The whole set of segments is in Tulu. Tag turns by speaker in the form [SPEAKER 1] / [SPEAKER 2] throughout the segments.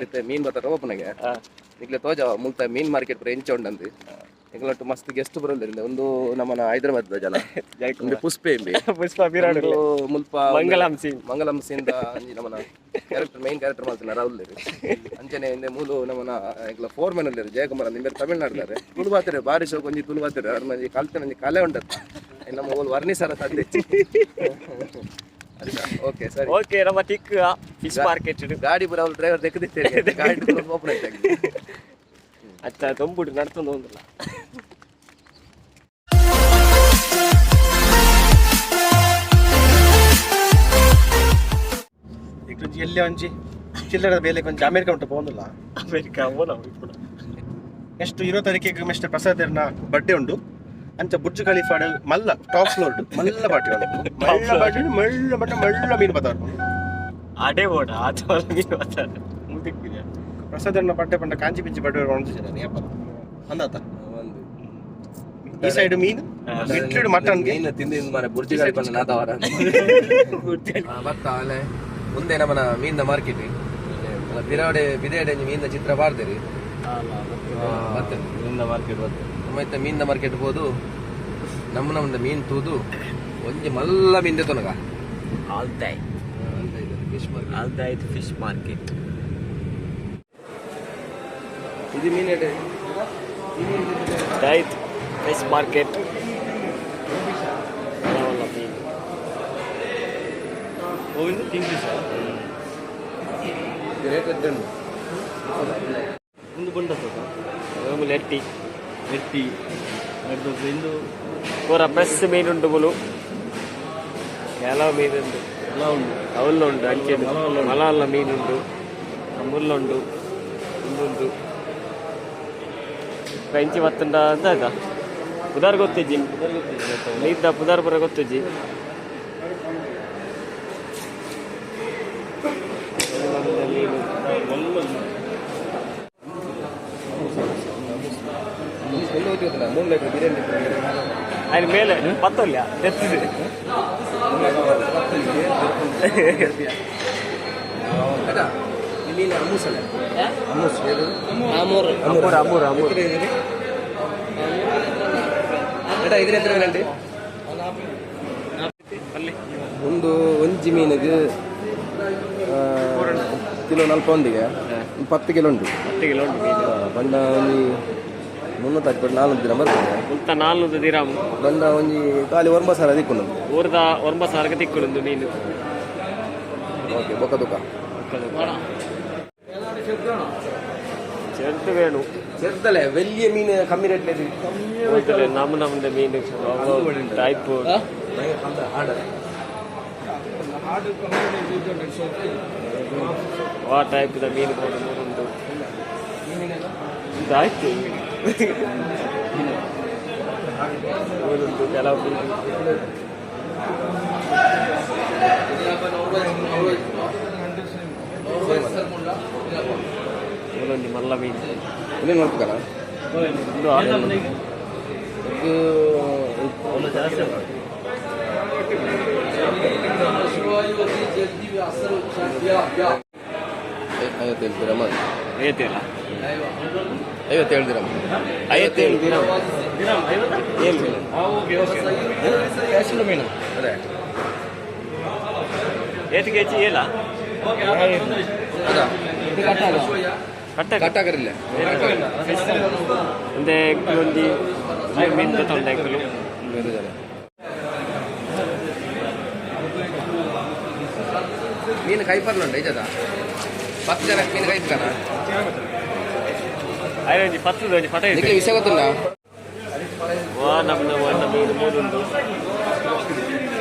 [SPEAKER 1] ಇತ್ತೆ ಮೀನ್ ಬತ್ತ ಓಪನಾಗೆ ನಿಕ್ಲೆ ತೋಜ ಮುಲ್ತ ಮೀನ್ ಮಾರ್ಕೆಟ್ ಪೂರ ಎಂಚ ಉಂಡಂದು. ಎಂಕಲೊಟ್ಟು ಮಸ್ತ್ ಗೆಸ್ಟ್ ಬರೋಲ್ಲ. ಒಂದು ನಮ್ಮನ ಹೈದರಾಬಾದ್ ಜನ, ಒಂದು ಪುಷ್ಪೆ ಎಂಬಿ.
[SPEAKER 2] ಪುಷ್ಪ ಬಿರಾಡು.
[SPEAKER 1] ಒಂದು ಮುಲ್ಪ.
[SPEAKER 2] ಮಂಗಲಂ ಸಿಂಗ್.
[SPEAKER 1] ಮಂಗಲಂ ಸಿಂಗ್ ಅಂಜಿ ನಮ್ಮನ ಕ್ಯಾರೆಕ್ಟರ್, ಮೈನ್ ಕ್ಯಾರೆಕ್ಟರ್ ಮಾಡ್ತಾನೆ ರಾಹುಲ್. ಅಂಚನೆ ಇಂದೆ ಮೂಲು ನಮ್ಮನ ಎಂಕಲ ಫೋರ್ ಮ್ಯಾನ್ ಉಲ್ಲೆರ್ ಜಯಕುಮಾರ್ ಅಂದ್. ಇಂಬೆರ್ ತಮಿಳ್ನಾಡ್ದಾರೆ. ತುಳು ಬಾತೆರೆ ಬಾರಿ ಶೋಕ್. ಒಂಜಿ ತುಳು ಬಾತೆರೆ ಅರ್ ಒಂಜಿ ಕಲ್ತನ ಒಂಜಿ ಕಲೆ ಉಂಡತ್ತ. ನಮ್ಮ ಓಲ್ ವರ್ಣಿಸರ ಸಾಧ್ಯ. ಓಕೆ, ಸರಿ.
[SPEAKER 2] ಓಕೆ, ನಮ್ಮ ತಿಕ್ ಫಿಶ್ ಮಾರ್ಕೆಟ್.
[SPEAKER 1] ಗಾಡಿ ಪೂರ ಅವ್ರು ಡ್ರೈವರ್ ತೆಗೆದಿತ್ತೇನೆ. ಗಾಡಿ ಓಪನ್ ಆಯ್ತು.
[SPEAKER 2] ಅಚ್ಚ ತೊಂಬುಡು ನಡ್ತೊಂದು ಒಂದಿಲ್ಲ.
[SPEAKER 3] ಈಗ ಎಲ್ಲಿ ಒಂಜಿ ಚಿಲ್ಲರೆ ಬೇಲೆ ಕೊಂಚ ಅಮೇರಿಕ ಉಂಟು ಪೋಂದಿಲ್ಲ.
[SPEAKER 2] ಅಮೇರಿಕ ಓನ ಇಪ್ಪುನ.
[SPEAKER 3] ನೆಕ್ಸ್ಟ್ 20 ತಾರೀಕಿಗೆ ಮಿಸ್ಟರ್ ಪ್ರಸಾದ್ ಎರ್ನ ಬರ್ಡೇ ಉಂಡು. ಅಂಚ ಬುರ್ಜ್ ಖಲೀಫಾಡ್ ಮಲ್ಲ ಟಾಪ್ ಫ್ಲೋರ್ ಮಲ್ಲ ಬಾಟಿ ಉಂಡು. ಮಲ್ಲ ಬಾಟಿ, ಮಲ್ಲ ಬಣ್ಣ, ಮಲ್ಲ ಮೀನು ಬತ್ತಾರು.
[SPEAKER 2] ಅಡೆ ಓಡ ಆತ ಮೀನು ಮಾತಾಡ ಮುದಿಕ್ಕಿದೆ.
[SPEAKER 3] ಪ್ರಸಾದ್ ಎರ್ನ ಬರ್ಡೇ ಪಂಡ ಕಾಂಚಿ ಪಿಂಚಿ ಬರ್ಡೇ ಉಂಟು ಜನ ಅಂದಾತ. ಈ ಸೈಡ್ ಮೀನು, ಮಿಟ್ಲಿಡ್ ಮಟನ್.
[SPEAKER 1] ಮೀನು ತಿಂದು ಮನೆ ಬುರ್ಜಿ ಖಲೀಫಾ ನಾದವರ ಬತ್ತ ಅಲೆ. ಮುಂದೆ ನಮ್ಮನ ಮೀನಿನ ಮಾರ್ಕೆಟ್ ಬಿರಾಡೆ ಬಿದೇಡೆ ಮೀನಿನ ಚಿತ್ರ ಬಾರ್ದೇರಿ ಮತ್ತೆ.
[SPEAKER 2] ಮೀನಿನ ಮಾರ್ಕೆಟ್ ಬರ್ತದೆ.
[SPEAKER 1] ನಮ್ಮ ಮೀನಿನ ಮಾರ್ಕೆಟ್ ಹೋದು ನಮ್ಮ ನಮ್ದ ಮೀನ್ ತೂದು ಒಂಜಿ ಮಲ್ಲ ಮೀನ್ ತೊನಗ.
[SPEAKER 2] ಆಲ್ತಾಯ್.
[SPEAKER 1] Fish market.
[SPEAKER 2] ಆಲ್ತಾಯ್ ಫಿಶ್ ಮಾರ್ಕೆಟ್.
[SPEAKER 1] ಇದು ಮೀನ್ ಎಡೆ?
[SPEAKER 2] ಆಯ್ತು, ಫಿಶ್ ಮಾರ್ಕೆಟ್ ಮೀನು.
[SPEAKER 3] ಕಿಂಗ್.
[SPEAKER 1] ರೇಟ್ ಎದ್ದು ಉಂಟು?
[SPEAKER 3] ಒಂದು ಬಂಡ.
[SPEAKER 2] ಎಟ್ಟಿ.
[SPEAKER 3] ಎಟ್ಟಿ ಇಂದು.
[SPEAKER 2] ಪೂರ ಫ್ರೆಶ್ ಮೀನು ಉಂಟು ಮುಲು. ಕೆಲವು ಮೀನುಂಟು.
[SPEAKER 3] ಎಲ್ಲ ಉಂಟು.
[SPEAKER 2] ಅವಲ್ಲ ಉಂಟು, ಅಂಚೆ ಮಲ ಮೀನುಂಟು, ಮುಳ್ಳುಂಡು, ಉಂದುಂಟು. ಇಂಚಿ ಮತ್ತುಂಡ ಅಂತ ಆಯ್ತಾ? ಪುದಾರ್ ಗೊತ್ತಿಜ್ಜಿ, ನೀರ್ದ ಪುದಾರ್ ಪೂರ ಗೊತ್ತಿಜ್ಜಿ. ಮೀನು.
[SPEAKER 1] ಒಂದು ಗೊತ್ತಿಲ್ಲ, 3 ಲೀಟರ್ ಬಿರಿಯಾನಿ.
[SPEAKER 2] ಅದ್ರ ಮೇಲೆ ಪತ್ತೊಲ್ಲ ಎತ್ತಿದೆ.
[SPEAKER 1] ಆಯ್ತಾ? ಮೀನು ಅಮ್ಮೂಸಲ್ಲ, ಅಮ್ಮೂಸ್.
[SPEAKER 2] ಅಮೂರ್, ಅಮೂರ್, ಅಮೂರ್.
[SPEAKER 1] ಬೇಟ ಇದ್ರ ಹತ್ರ ಏನಂడి? ಒಂದು ಒಂಜಿ ಮೀನಿಗೆ ಕಿಲೋ ನಲ್ಪ ಒಂದಿಗೆ 10 ಕಿಲೋ ಉಂಟು.
[SPEAKER 2] 10 ಕಿಲೋ ಉಂಟು ಮೀನು.
[SPEAKER 1] ಬಂಡ ಒಂಜಿ 350, 400 ದಿನ ಬರ್ತದೆ.
[SPEAKER 2] ಮುಲ್ತ 400 ದಿರಾಮ್.
[SPEAKER 1] ಬಂಡ ಒಂಜಿ ಖಾಲಿ 9 ಸಾವಿರ ದಿಕ್ಕು.
[SPEAKER 2] ಊರ್ದ 9 ಸಾವಿರಕ್ಕೆ ತಿಕ್ಕುಂಡು ಮೀನು.
[SPEAKER 1] ಓಕೆ, ಬೊಕ್ಕ ದುಕ್ಕ.
[SPEAKER 2] ಚೆರ್ದು ವೇಣು.
[SPEAKER 1] ചെറുതല്ലേ, വലിയ മീൻ കമ്മി റേറ്റിലേക്ക്.
[SPEAKER 2] ನಮ್ಮ ನಮ್ದು ಮೀನು ಟೈಪ್. ವಾ ಟೈಪ್ the ಮೀನು ಬೋಡು ಮೂರುಂಡು. ಇದಾಯ್ತು, ಮೂರುಂಟು ಕೆಲವು ಮೀನು. ಮೂಲೊಂಜಿ ಮಲ್ಲ ಮೀನು.
[SPEAKER 1] ಇನ್ನೇನು ಮಾಡ್ಬೇಕಲ್ಲ?
[SPEAKER 2] ಇದು.
[SPEAKER 1] ಇದು. 57 ದಿರಮ್.
[SPEAKER 2] 57.
[SPEAKER 1] 57 ದಿರಮ್.
[SPEAKER 2] 57 ದಿರಮ್ ಏಳು.
[SPEAKER 3] ಮೀನು.
[SPEAKER 1] ಅದೇ.
[SPEAKER 2] ಏತ್ ಕೆಜಿ ಏಲ?
[SPEAKER 1] ಅದಾ.
[SPEAKER 2] ಕಟ್ಟ.
[SPEAKER 1] ಕಟ್ಟಾಕರಿಲ್ಲ.
[SPEAKER 2] ಒಂದೇ ಒಂಜಿ ಮೀನು ತಗೊಂಡೆ ಎಂಕುಲು.
[SPEAKER 1] ಮೀನು ಕೈಪರ್ಲುಂಡು ಇಜದ. 10 ಜನಕ್ಕೆ ಮೀನು ಕೈಪನ.
[SPEAKER 2] ಐರೊಂಜಿ ಒಂಜಿ ಪತ್ತದ ಒಂಜಿ ಪಟ.
[SPEAKER 1] ನಿಕ್ಕೆ ವಿಷಯ ಗೊತ್ತುಂಡ?
[SPEAKER 2] ವಾ ನಮ್ಮ ಒನ್ನ ಮೀನು ಮೂರುಂಡು.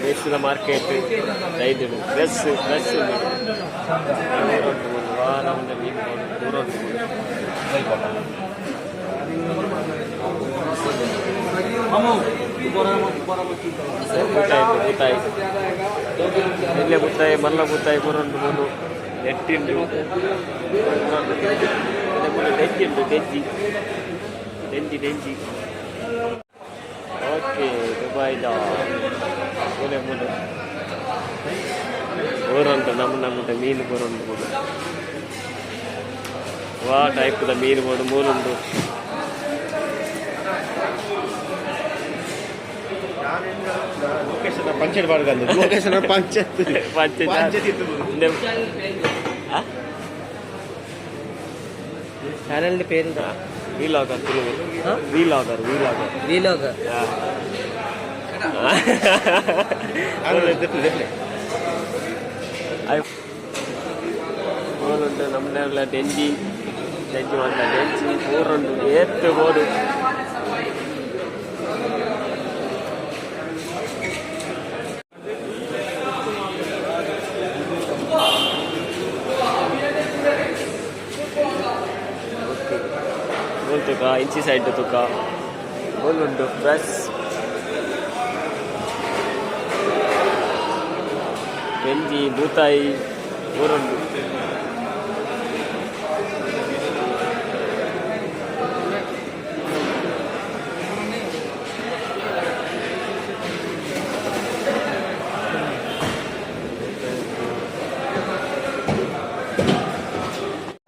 [SPEAKER 2] ಬೇಸಿನ ಮಾರ್ಕೆಟ್ ಐದು ಫ್ರೆಶ್ ಫ್ರೆಶ್ ಮೂರುಂಟು ಮೂರು. ವಾ ನಮ್ಮ ಮೀನು ಮೂರುಂಟು. ಬೂತಾಯಿ, ಬೂತಾಯಿ ಇಲ್ಲೇ, ಬೂತಾಯಿ, ಮಲ್ಲ ಬೂತಾಯಿ ಮೂರುಂಟು ಮೂರು. ಎಟ್ಟಿಂಡು ಮೂರು, ಡೆಂಜಿ ಉಂಟು, ಡೆಂಜಿ, ಡೆಂಜಿ, ಡೆಂಜಿ. ಓಕೆ, ದುಬೈದ ಮೂಲೆ ಮೂಲೆ ಊರುಂಟು. ನಮ್ಮ ನಮ್ಮ ಮೀನು ಊರುಂಟು ಮೂಲೆ. ವಾ ಟೈಪ್ದ ಮೀನು ಬೋಡು ಮೂಲುಂಡು.
[SPEAKER 3] ಲೋಕೇಶನ ಪಂಚರ್ ಬಾರ್ಗಂದು ಲೋಕೇಶನ ಪಂಚಾಯತ್.
[SPEAKER 2] ಪಂಚಾಯತ್.
[SPEAKER 4] ఛానల్ పేరు?
[SPEAKER 2] Vlogger, Tulu vlogger, vlogger.
[SPEAKER 4] Vlogger.
[SPEAKER 2] ಮೂಲುಂಡು ನಮ್ಮನೆಲ್ಲ ಡೆಂಜಿ ಡೆಂಜಿ ಮಂಡ ಡೆಂಜಿ ಊರುಂಡು ಏತ್ ಬೋಡು. ಮೂಲು ತುಕ ಇಂಚಿ ಸೈಡ್ ತುಕ ಮೂಲುಂಡು ಫ್ರೆಶ್ ಬೆಂಜಿ ಬೂತಾಯಿ ಊರುಂಡು.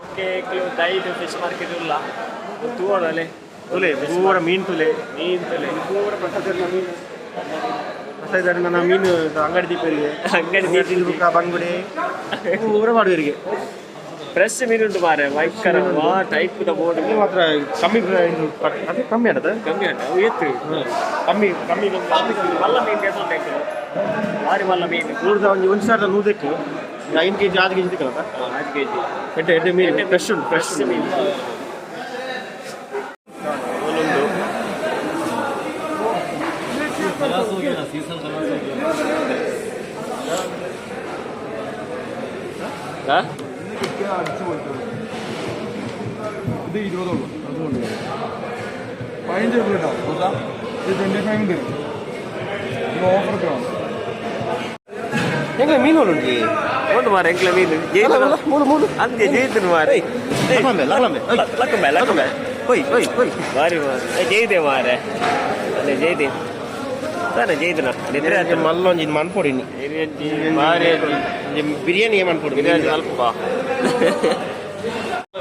[SPEAKER 2] ಓಕೆ, ಕೆಲವು ಡೈಟ್ ಫಿಶ್ ಮಾರ್ಕೆಟ್ ಉಲ್ಲ ತೂವಡಲೆ.
[SPEAKER 3] ತುಲೆ ಪೂರ ಮೀನು ತುಲೆ.
[SPEAKER 2] ಮೀನು ತುಲೆ.
[SPEAKER 3] ಪೂರ ಪ್ರಸಾದ ಮೀನು, ಪ್ರಸಾದ ನನ್ನ ಮೀನು ಅಂಗಡಿ ದೀಪರಿಗೆ.
[SPEAKER 2] ಅಂಗಡಿ ದೀಪ.
[SPEAKER 3] ಬುಕ್ಕ ಬಂಗುಡೆ ಪೂರ ಮಾಡುವರಿಗೆ.
[SPEAKER 2] ಫ್ರೆಶ್ ಮೀನು ಉಂಟು ಮಾರೆ, ವೈಕರ ವಾ ಟೈಪ್ ದ ಬೋರ್ಡ್.
[SPEAKER 3] ಇದು ಮಾತ್ರ ಕಮ್ಮಿ ಇದು, ಅದೇ ಕಮ್ಮಿ ಆಡದ.
[SPEAKER 2] ಕಮ್ಮಿ ಉಂಟು ಅವು ಎತ್ತು.
[SPEAKER 3] ಕಮ್ಮಿ ಕಮ್ಮಿ.
[SPEAKER 2] ಮಲ್ಲ ಮೀನು ಕೇಸೊಂಡು, ಭಾರಿ ಮಲ್ಲ ಮೀನು.
[SPEAKER 3] ನೂರದ ಒಂದು ಒಂದು ಸಾವಿರದ ನೂರಕ್ಕೆ 5 ಕೆಜಿ 6 ಕೆಜಿ ತಿಕ್ಕಲ್ಲ.
[SPEAKER 2] 5 ಕೆಜಿ.
[SPEAKER 3] ಎಡ್ಡೆ ಎಡ್ಡೆ ಮೀನು, ಫ್ರೆಶ್ ಉಂಟು, ಫ್ರೆಶ್.
[SPEAKER 2] ಫ್ರೆಶ್ ಮೀನು ಮೂಲುಂಡು. ಹಾ?
[SPEAKER 5] ഇത് 20 ഉള്ളൂ. അതുകൊണ്ട് 15 രൂപ ഉണ്ടാവും. ഹോസാ, ഇത് 25 തരും. ഇത് ഓഫർ ഒക്കെ.
[SPEAKER 3] ಹೆಂಗೆ ಮೀನು ಉಂಟು?
[SPEAKER 2] ಉಂಟು ಮಾರೆ, ಎಂಕ್ಲ ಮೀನು ಜೈತನ.
[SPEAKER 3] ಮೂರು ಮೂರು.
[SPEAKER 2] ಅಂದೆ ಜೈತನು ಮಾರೆ.
[SPEAKER 3] ಲಕ್ಕಂಬೆ ಲಕ್ಕಂಬೆ.
[SPEAKER 2] ಲಕ್ಕಂಬೆ ಲಕ್ಕಂಬೆ.
[SPEAKER 3] ಹೋಯ್ ಹೋಯ್ ಹೋಯ್.
[SPEAKER 2] ಬಾರಿ ಮಾರೆ, ಜೈದೆ ಮಾರೆ, ಅದೇ ಜೈದೆ ತಾನೆ ಜೈದನ ನಿದ್ರೆ ಆಯ್ತು.
[SPEAKER 3] ಮಲ್ಲೊಂಜಿ ಮನ್ಪೊಡಿ.
[SPEAKER 2] ಬಾರಿ.
[SPEAKER 3] ಬಿರಿಯಾನಿ ಮನ್ಪೊಡಿ.
[SPEAKER 2] ಬಿರಿಯಾನಿ ಅಲ್ಪ.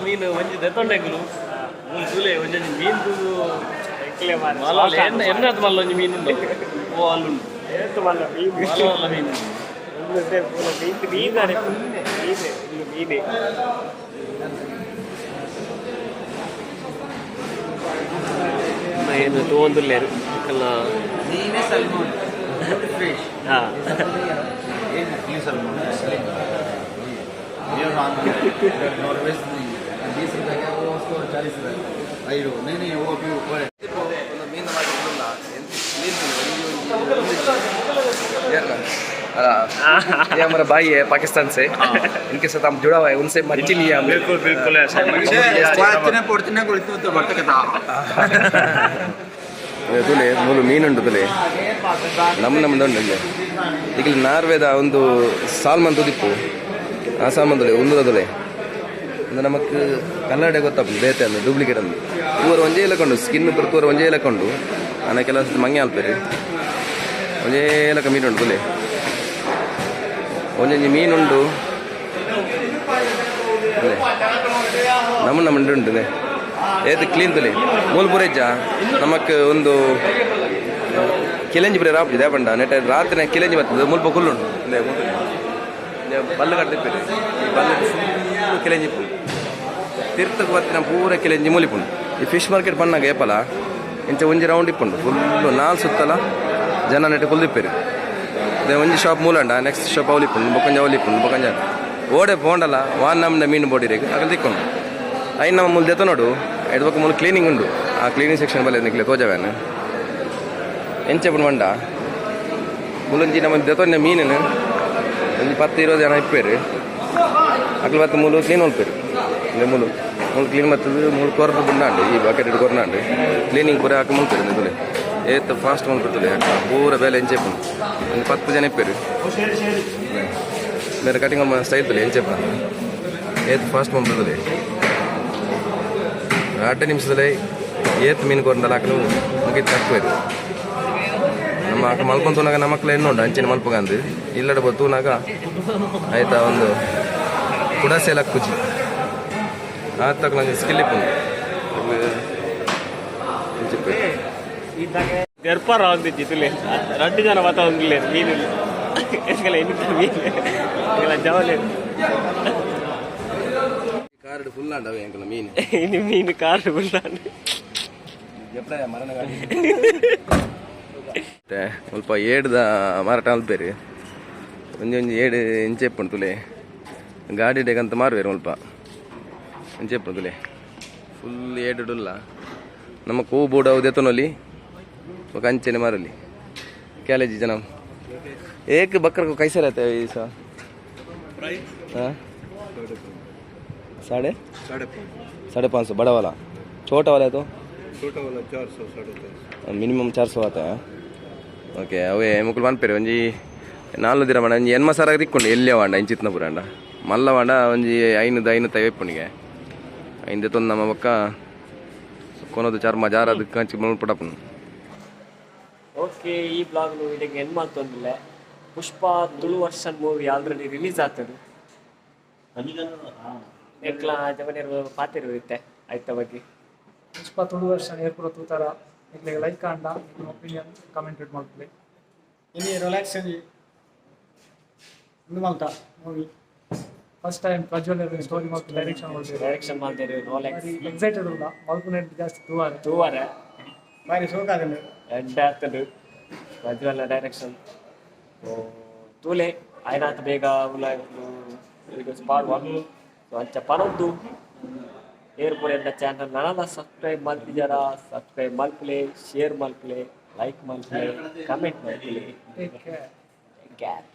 [SPEAKER 6] ಮೀನು ಒಂಜಿ ದೆತ್ತೊಂಡೆಂಗುಲು ಮೂಲು ತೂಲೆ ಒಂಜೊಂಜಿ ಮೀನು ತೂದು.
[SPEAKER 2] ಎಂಕ್ಲೆ ಮಾರೆ.
[SPEAKER 6] ಮಲ್ಲ ಎನ್ನ ಎನ್ನತ್ ಮಲ್ಲ ಒಂಜಿ ಮೀನು ಉಂಡು, ಓ ಅಲ್ಲುಂಡು.
[SPEAKER 2] ಏತ್ ಮಲ್ಲ ಮೀನು.
[SPEAKER 6] ಮಲ್ಲ ಮಲ್ಲ ಮೀನು.
[SPEAKER 2] ಒಂದೇ ಪೂರ ಮೀನು ಮೀನಾನೆ ಮೀನೆ ಇಲ್ಲಿ ಮೀನೆ. ಏನು ತೂವೊಂದುಲ್ಲೇರು ಕಲ್ಲ.
[SPEAKER 4] నేనే సల్మాన్ ఫిష్.
[SPEAKER 2] ಹಾ.
[SPEAKER 7] ये नकली सलमान है, असली नहीं। ये आंध्र नॉर्वेज नहीं है। 20 रुपए का वो उसको 40 रुपए आई रो नहीं नहीं, वो अभी ऊपर है।
[SPEAKER 1] ಒಂದು ಮೀನು ಮಾರ್ಕೆಟ್ ಉಲ್ಲ, ಕ್ಲೀನ್ अला ये हमारा भाई है पाकिस्तान से, इनके साथ हम जुड़ा हुआ है, उनसे मच्छी लिया हमने।
[SPEAKER 6] ಬಿಲ್ಕುಲ್ ಬಿಲ್ಕುಲ್.
[SPEAKER 1] ತುಲೆ ಮೂಲು ಮೀನುಂಟು ತುಲೆ, ನಮ್ಮ ನಮ್ಮದು ಉಂಟು ಇಲ್ಲಿ. ಈಗ ನಾರ್ವೆದ ಒಂದು ಸಾಲ್ಮನ್ ತುದಿಪ್ಪು, ಆ ಸಾಲ್ಮನ್ ತುಲೆ ಉಂದುದ ತುಲೆ. ಒಂದು ನಮಕ್ ಕನ್ನಡ ಗೊತ್ತಪ್ಪ ಬೇತೆ ಅಂದು ಡೂಪ್ಲಿಕೇಟ್ ಅಂದು. ತೂವರ ಒಂಜೇ ಇಲ್ಲಕೊಂಡು ಸ್ಕಿನ್ ಪೂರ ತೂವರ ಒಂಜೇ ಇಲ್ಲಕೊಂಡು ಅನ್ನ ಕೆಲವು ಮಂಗೆ ಅಲ್ಪೇರಿ. ಒಂಜೇ ಲಕ ಮೀನುಂಟು ತುಲೆ, ಒಂಜೊಂಜಿ ಮೀನುಂಡು ತುಲೆ. ನಮ್ಮ ನಮ್ಮ ಉಂಟು ಏತ್ ಕ್ಲೀನ್ ತುಲೆ. ಮೂಲು ಪೂರ ನಮಕ್ ಒಂದು ಕಿಲೆಂಜಿ ಪೂರ ರಾಪುಜಿ ದೇಪಂಡ ನೆಟ್ ರಾತ್ರಿ ಕಿಲೆಂಜಿ ಬರ್ತದೆ. ಮುಲ್ಪ ಕುಲ್ಲುಂಡು ಇಂದೆ ಮುಲ್ಪ. ಇಂದೆ ಬಲ್ಲು ಕಟ್ಟಿಪ್ಪೇರು, ಈ ಬಲ್ಲು ಫುಲ್ ಕಿಲೆಂಜಿ ಇಪ್ಪುಂಡು. ತಿರ್ತಕ್ಕೆ ಬತ್ತಿನ ಪೂರ ಕಿಲೆಂಜಿ ಮೂಲಿಪುಂಡು. ಈ ಫಿಶ್ ಮಾರ್ಕೆಟ್ ಪನ್ನಾಗ ಏಪಲ ಇಂಚ ಒಂಜಿ ರೌಂಡ್ ಇಪ್ಪುಂಡು ಫುಲ್ಲು, ನಾಲ್ ಸುತ್ತಲ ಜನ ನೆಟ್ ಕುಲ್ದಿಪ್ಪೇರು. ಅದೇ ಒಂಜಿ ಶಾಪ್ ಮೂಲಂಡ, ನೆಕ್ಸ್ಟ್ ಶಾಪ್ ಅವಲಿಪ್ಪುಂಡು, ಬೊಕ್ಕಂಜ ಅವಲಿಪ್ಪುಂಡು, ಬೊಕ್ಕಂಜ ಓಡೆ ಪೋಂಡಲ ವಾನ್ ನಮ್ನ ಮೀನು ಬೋಡಿರೇಗ ಅಗಲ್ ತಿಕ್ಕೊಂಡು ಐನ್ ನಮ್ಮ ಮೂಲ ದೆತ್ತ ನೋಡು. ಎಡ್ಬೊಕ್ಕ ಮೂಲು ಕ್ಲೀನಿಂಗ್ ಉಂಡು. ಆ ಕ್ಲೀನಿಂಗ್ ಸೆಕ್ಷನ್ ಬಲ್ಲೆ ನಿಕ್ಲೆ ತೋಜವೇನು ಎಂಚ ಪುಂಡು ಮಂಡ ಮುಲೊಂಜಿ ನಮ್ಮ ದೆತ್ತೊಂಜ ಮೀನಿನ ಒಂಜಿ 10 20 ಜನ ಇಪ್ಪೇರು. ಅಕ್ಲು ಬತ್ತ ಮೂಲು ಕ್ಲೀನ್ ಮಲ್ಪೇರು. ಇಂದೆ ಮೂಲು ಮೂಲು ಕ್ಲೀನ್ ಮತ್ತದು ಮೂಲು ಕೊರ್ದು ಬುಂಡಾಂಡು, ಈ ಬಕೆಟ್ ಕೊರ್ನಾಂಡು ಕ್ಲೀನಿಂಗ್ ಪೂರ ಹಾಕಿ ಮಲ್ಪೇರು. ತುಲೆ ಏತ್ ಫಾಸ್ಟ್ ಮಲ್ಪೇರು ತುಲೆ. ಪೂರ ಬೇಲೆ ಎಂಚ ಇಪ್ಪುಂಡು, ಒಂದು 10 ಜನ ಇಪ್ಪೇರು. ಬೇರೆ ಕಟಿಂಗ್ ಸ್ಟೈಲ್ ತುಲೆ ಎಂಚ ಏತ್ ಫಾಸ್ಟ್ ಮಲ್ಪೇರು. ಅಡ್ಡ ನಿಮಿಷದಲ್ಲಿ ಏತ್ ಮೀನು ಕೊರಂಡಲ ಹಾಕಲು ಮುಗಿದು ತಕ್ಕುವೇರು. ನಮ್ಮ ಅಕ್ಕ ಮಲ್ಕೊಂಡ್ ತೂನಾಗ ನಮ್ಮ ಮಕ್ಳು ಎಣ್ಣೆ ಉಂಟು ಅಂಚಿನ ಮಲ್ಪಗಂದು ಇಲ್ಲಡ ತೂನಾಗ ಆಯ್ತಾ ಒಂದು ಕುಡಸೆ ಲಕ್ಕುಜಿ. ಆತಕ್ಲ ಸ್ಕಿಲ್ ಇಪ್ಪುಂಡು.
[SPEAKER 2] ದರ್ಪಾರ ಒಂದಿಜ್ಜಿ ತುಲೆ ರಡ್ಡು ಜನ ಬತ್ತ ಒಂದಿಲ್ಲ ಮೀನು ಎಂಕಲ ಎನ್ನಿತ ಮೀನು ಎಂಕಲ ಜವಲೆ.
[SPEAKER 1] ಕಾರ್ಡ್ ಫುಲ್ ಆಂಡವೆ ಎಂಕಲ ಮೀನು.
[SPEAKER 2] ಇನ್ನು ಮೀನು ಕಾರು ಬುಲ್ಲಾಂಡ್.
[SPEAKER 1] ಮರಣ ಸ್ವಲ್ಪ ಏಡ್ದ ಮಾರಾಟ ಅಲ್ಪೇರು. ಒಂಜಿ ಒಂಜಿ ಏಡು ಇಂಚೆ ಇಪ್ಪುಂಡು ತುಲೆ. ಗಾಡಿ ಡೇಗಂತ ಮಾರುವೇರು. ಮುಲ್ಪ ಇಂಚೆ ಇಪ್ಪುಂಡು ತುಲೆ. ಫುಲ್ ಏಡುಡುಲ್ಲ. ನಮ್ಮ ಕೂ ಬೋರ್ಡ್ ಅವು ದೆತ್ತೊನೊಲಿ ಬೊಕ ಅಂಚೆನೆ ಮಾರಲಿ. ಕ್ಯಾಲೇಜಿ ಜನ एक बकर को कैसे रहता है ये सा? हाँ, साढ़े 550 बड़ा वाला। छोटा वाला है तो?
[SPEAKER 3] छोटा वाला 400, 450.
[SPEAKER 1] ಮಿನಿಮಮ್ 400 ಆತ. ಓಕೆ, ಅವೇ ಮುಕುಲು ಪನ್ಪೆರ್ ಒಂಜಿ ನಾಲ್ಕು ದಿನ ಬಾಂಡ ಒಂಜಿ 80 ಸಾರ ತಿಕ್ಕೊಂಡು ಎಲ್ಲಿಯ ವಾಂಡ ಇಂಚಿತ್ನ ಪುರಾಂಡ ಮಲ್ಲ ವಾಂಡ ಒಂಜಿ ಐನೂದು ಐನೂತ್ತೈವ ಇಪ್ಪುನಿಗೆ. ಐನ್ ದೆತ್ತೊಂದು ನಮ್ಮ ಬೊಕ್ಕ ಕೊನೊದು ಚರ್ಮ ಜಾರದು ಕಂಚಿ ಪುಡಪುನು.
[SPEAKER 2] ಓಕೆ, ಈ ಬ್ಲಾಗ್ ಇದಕ್ಕೆ ಎಂಡ್ ಮಾಡ್ತೊಂದಿಲ್ಲ. Pushpa Tulu version movie already release ಆಗ್ತದೆ. ಎಕ್ಲ ಜವನಿಯರು ಪಾತಿರು ಇತ್ತೆ ಆಯ್ತ ಬಗ್ಗೆ.
[SPEAKER 8] ಪುಷ್ಪ ತುಳು ವರ್ಷನ್ ಏರ್ಪುರ ತೂತಾರ ನಿಕ್ಲೆಗ್ ಲೈಕ್ ಆಂಡ ನಿಕ್ಲೆನ ಒಪಿನಿಯನ್ ಕಮೆಂಟ್ ಮಲ್ಪುಲೆ.
[SPEAKER 9] ಇನಿ ರಿಲ್ಯಾಕ್ಸ್ ಉಂದು ಮಲ್ತ movie.
[SPEAKER 8] First time Prajwal story ಮಲ್ತು ಡೈರೆಕ್ಷನ್ ಮಲ್ತೆರ್.
[SPEAKER 2] ಡೈರೆಕ್ಷನ್ ಮಾಡ್ತೇವೆ ರೋಲೆಕ್ಸ್.
[SPEAKER 8] ಎಕ್ಸೈಟೆಡ್ ಉಲ್ಲ ಮಲ್ಪುನೆಟ್ ಜಾಸ್ತಿ ತೂವಾರೆ.
[SPEAKER 2] ತೂವರೆ.
[SPEAKER 9] ಬಾರಿ ಸೋಕಾದಂಡು.
[SPEAKER 2] ಎಡ್ಡೆ ಆಗ್ತದೆ ಪ್ರಜ್ವಲ್ ಡೈರೆಕ್ಷನ್. ತೂಲೆ ಆಯ್ನಾತ್ ಬೇಗ ಉಲ್ಲ ಪಾಡುವ. ಸೊ ಅಂಚ ಪನೊಂದು ಏರ್ಪುರ ಎನ್ನ ಚಾನಲ್ ನನಲ ಸಬ್ಸ್ಕ್ರೈಬ್ ಮಲ್ತಿಜಾರ ಸಬ್ಸ್ಕ್ರೈಬ್ ಮಲ್ಪುಲೆ, ಶೇರ್ ಮಲ್ಪುಲೆ, ಲೈಕ್ ಮಲ್ಪುಲೆ, ಕಮೆಂಟ್ ಮಲ್ಪುಲೆ.
[SPEAKER 8] Take care.
[SPEAKER 2] Care.